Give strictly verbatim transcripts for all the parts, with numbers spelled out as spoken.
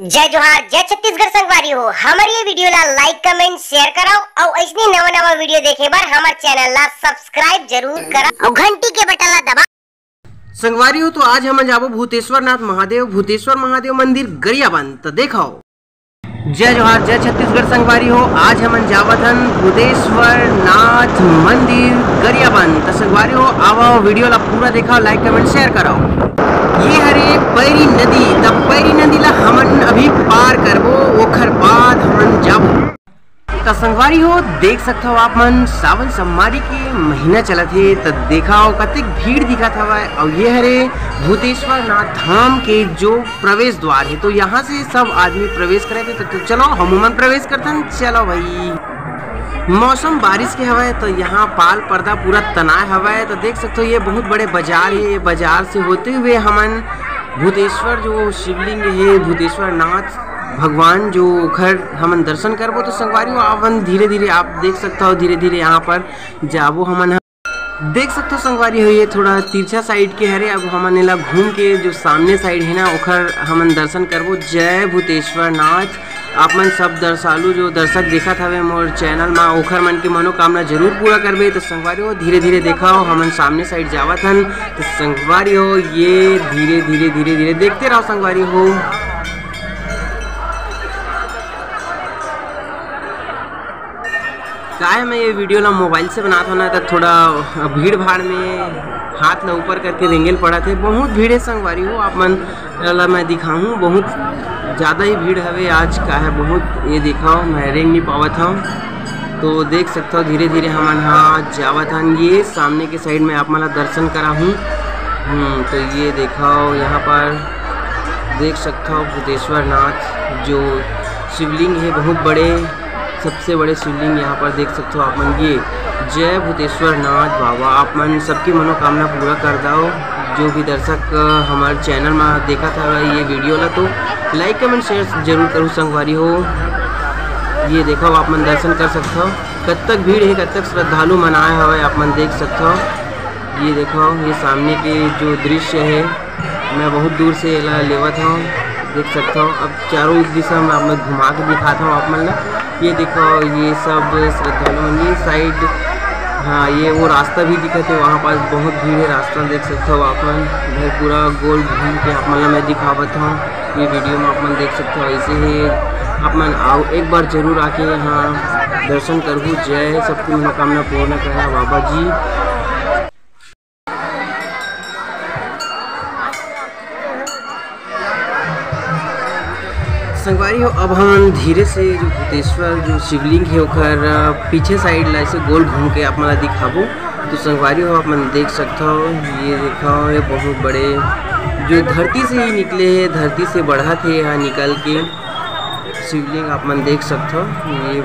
जय जोहार, जय छत्तीसगढ़ संगवारी हो। हमर ये video ला like, comment, share करव अउ अइसने नवा नवा video देखे बर हमर channel ला subscribe जरूर करव अउ घंटी के बटन ला दबा। संगवारी हो, तो आज हमन जाबो भूतेश्वर नाथ महादेव, भूतेश्वर महादेव मंदिर गरियाबंद। त देखव। जय जोहार, जय छत्तीसगढ़ संगवारी हो। आज हमन जावत हन भूतेश्वर नाथ मंदिर गरियाबंद। त संगवारी हो, आवव, video ला पूरा देखव, like, comment, share करव। ये हरे पैरी नदी। त पैरी नदी ला हमन अभी पार करबो, ओखर बाद हमन जाबो। त संगवारी हो, देख सकथव आप मन, सावन सोमवारी के महीना चलत हे। त देखव, कतेक भीड़ दिखत हवय। अउ ये हरे भूतेश्वर नाथ धाम के जो प्रवेश द्वार हे, तो यहाँ से सब आदमी प्रवेश करे थे। तो, तो चलो, हम मन प्रवेश करथन। चलो भाई, मौसम बारिश के हवय, तो यहाँ पाल पर्दा पूरा तनाए हवय। तो देख सकथव, ये बहुत बड़े बाजार हे। ये बाजार से होते हुए हमन भूतेश्वर जो शिवलिंग हे, भूतेश्वर नाथ भगवान जो, ओखर हमन दर्शन करबो। तो संगवारी हो, अपन धीरे धीरे आप देख सकथव, धीरे धीरे यहाँ पर जाबो हमन ह। देख सकथव संगवारी हो, ये थोड़ा तिरछा side के हरे। अब हमन एला घूम के जो सामने side हे ना, ओखर हमन दर्शन करबो। जय भूतेश्वर नाथ। आप मन सब दर्शालु जो दर्शक देखत हवे मोर channel मा, ओखर मन के मनोकामना जरूर पूरा करबे। तो संगवारी हो, धीरे धीरे देखव, हमन सामने side जावत हन। तो संगवारी हो, ये धीरे धीरे, धीरे धीरे देखते रहव संगवारी हो। काहे मैं ये video ला mobile से बनात हव ना, त थोड़ा भीड़ भाड़ में हाथ ला ऊपर करके रेंगे ल पड़त हे। बहुत भीड़ हे संगवारी हो, आप मन ला मैं दिखाहूँ, बहुत ज़्यादा ही भीड़ हवे आज। काहे बहुत, ये देखव, मैं रेंग नहीं पावत हव। तो देख सकथव, धीरे धीरे हमन ह जावत हन। ये सामने के side में आप मन ला दर्शन कराहूँ। हम्म, तो ये देखव, यहाँ पर देख सकथव भूतेश्वर नाथ जो शिवलिंग हे बहुत बड़े, सबसे बड़े शिवलिंग यहाँ पर देख सकथव आप मन। ये जय भूतेश्वर नाथ बाबा, आप मन सबके मनोकामना पूरा कर दव। जो भी दर्शक, अ, हमर channel मा देखत हवय ये video ला, तो like, comment, share जरूर करहू संगवारी हो। ये देखव, आप मन दर्शन कर सकथव, कतक भीड़ हे, कतक श्रद्धालु मन आए हवय, आप मन देख सकथव। ये देखव, ये सामने के जो दृश्य हे, मैं बहुत दूर से एला लेवत हव, देख सकथव। अब चारों दिशा में मैं घुमा के दिखात हव आप मन ला। ये देखव, ये सब श्रद्धालु मन, ये side, हाँ, ये वो रास्ता भी दिखत हे, वहाँ पास बहुत भीड़ हे, रास्ता देख सकथव आप मन। इधर पूरा गोल घूम के आप मन ला मैं दिखावत हव, ये video में आप मन देख सकथव। ऐसे ही आप मन आओ, एक बार जरूर आके यहाँ दर्शन करहू। जय, सबकी मनोकामना पूर्ण करा बाबा जी। संगवारी हो, अब हमन धीरे से जो भूतेश्वर जो शिवलिंग हे, ओकर, अ, पीछे side ला ऐसे गोल घूम के आप मन ला दिखाबो। तो संगवारी हो, आप मन देख सकथव, ये देखव, ये बहुत बड़े जो धरती से ही निकले हे, धरती से बढ़त हे यहाँ निकल के। शिवलिंग आप मन देख सकथव, ये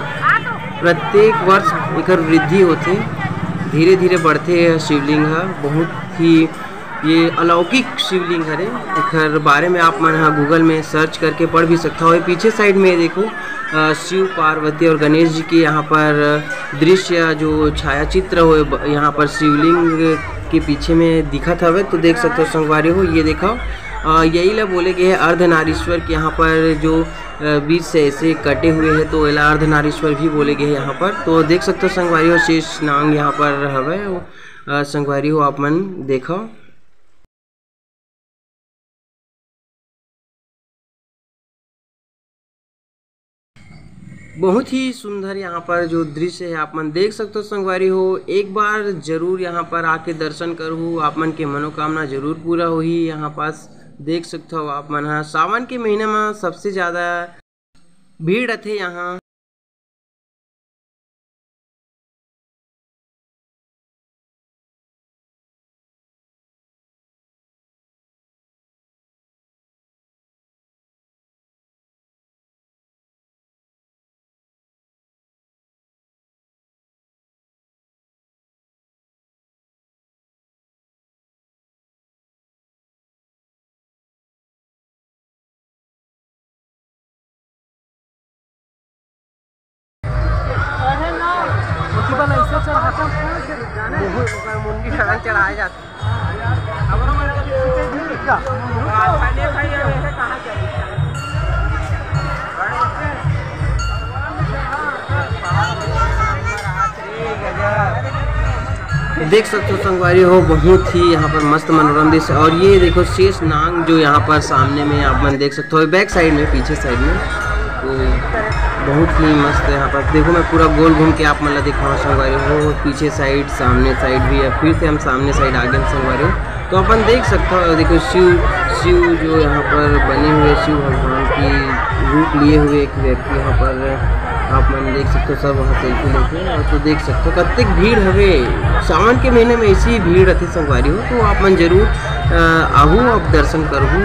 प्रत्येक वर्ष एकर वृद्धि होथे, धीरे धीरे बढ़थे ये शिवलिंग ह। बहुत ही ये अलौकिक शिवलिंग हरे, एकर बारे में आप मन ह Google में search करके पढ़ भी सकथव। ये पीछे side में देखो, अ, शिव पार्वती और गणेश जी के यहाँ पर दृश्य जो छायाचित्र हो ब-, यहाँ पर शिवलिंग के पीछे में दिखत हवे। तो देख सकथव संगवारी हो, ये देखव, अ, यही ला बोले गए हे अर्धनारीश्वर के यहाँ पर जो अ, बीच से ऐसे कटे हुए हैं, तो एला अर्धनारीश्वर भी बोले गए हैं यहाँ पर। तो देख सकते हो संगवारी हो, शेष नांग यहाँ पर हवे। अ, संगवारी हो, आप मन देखो, बहुत ही सुंदर यहाँ पर जो दृश्य है, आप मन देख सकते हो संगवारी हो। एक बार जरूर यहाँ पर आके दर्शन करहू, आप मन के मनोकामना जरूर पूरा होही। यहाँ पास देख सकते हो आप मन ह, सावन के महीना में सबसे ज्यादा भीड़ रथे यहाँ। मुंडी चढ़ाए जाते। देख सकते हो संगवारी हो, बहुत ही यहाँ पर मस्त मनोरम दृश्य। और ये देखो शेष नांग जो यहाँ पर सामने में आप मन देख सकते हो, बैक साइड में, पीछे साइड में, तो बहुत ही मस्त यहाँ पर। देखो मैं पूरा गोल घूम के आप मन ला दिखाऊँ संगवारी हो, पीछे साइड, सामने साइड भी है। फिर से हम सामने साइड आ गए संगवारी हो, तो अपन देख सकते हो। देखो शिव, शिव जो यहाँ पर बने हुए, शिव भगवान की रूप लिए हुए एक व्यक्ति यहाँ पर आप मन देख सकते हो, सब वहाँ सेल्फी लेके। और तो देख सकते हो कतेक भीड़ हवे, सावन के महीने में ऐसी भीड़ रहती संगवारी हो, तो आप मन जरूर अ, आहू, आप दर्शन करहू।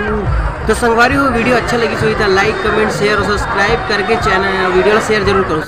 तो संगवारी हो, वीडियो अच्छा लगी होही त लाइक, कमेंट, शेयर और सब्सक्राइब करके चैनल, वीडियो ला शेयर जरूर करो।